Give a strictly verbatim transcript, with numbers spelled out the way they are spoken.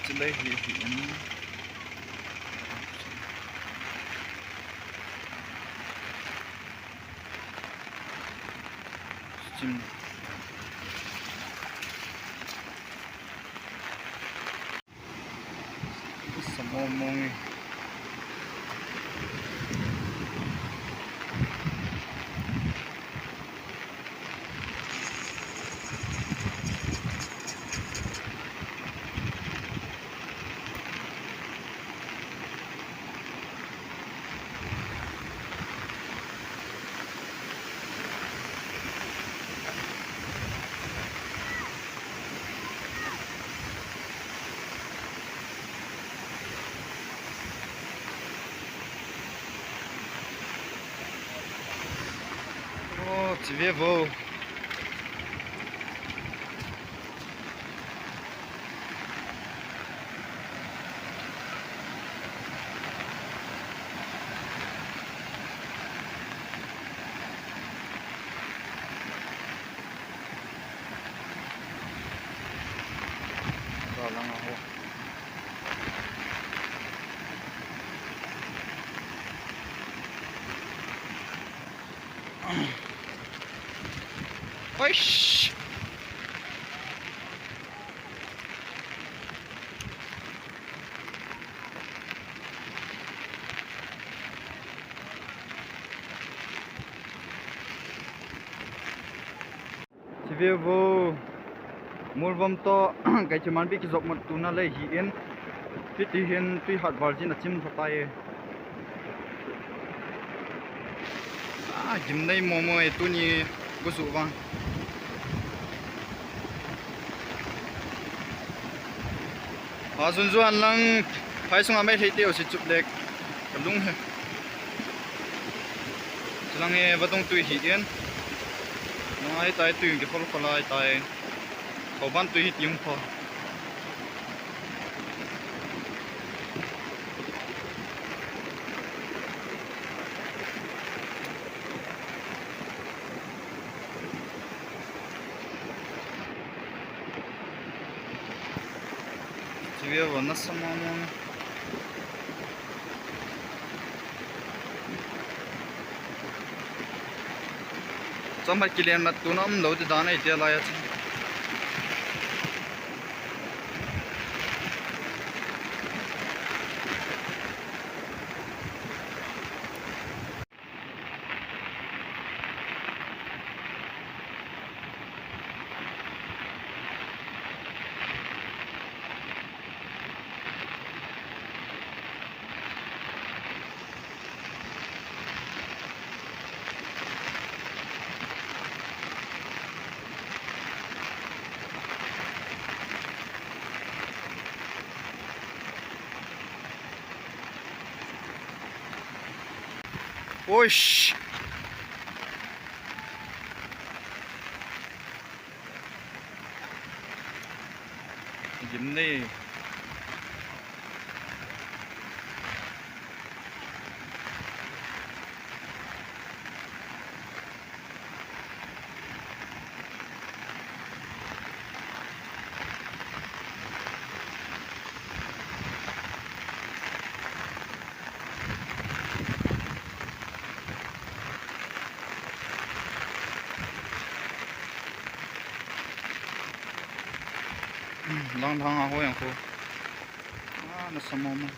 Chulai hi, hi in. Chim. Sa mong mong e. Ô, ti ve vo. Ka lang a ho. Oish! Ti ve vo, Molvom toh Keithemanbi kijop mat tuna lei hi in. Hiti hin tui hat val jin a chim lha tai. Ah, gimnei momo e tuni gusu vang. A, zun zuan lang, phai sunga mai hlei teu si chup lek. Ka lung he. Chulang he, vadung tui hi in. Nung ai tai tui ki khol khol ai tai. Kau ban tui hi tim pha. Ti ve vo, nasa mama. Chomkhat kilen mat tuna umlou ti dan ahi tia lai a chu. Oish. Gimnei. Lang lang a ho yang ko. Ah, nasa mama.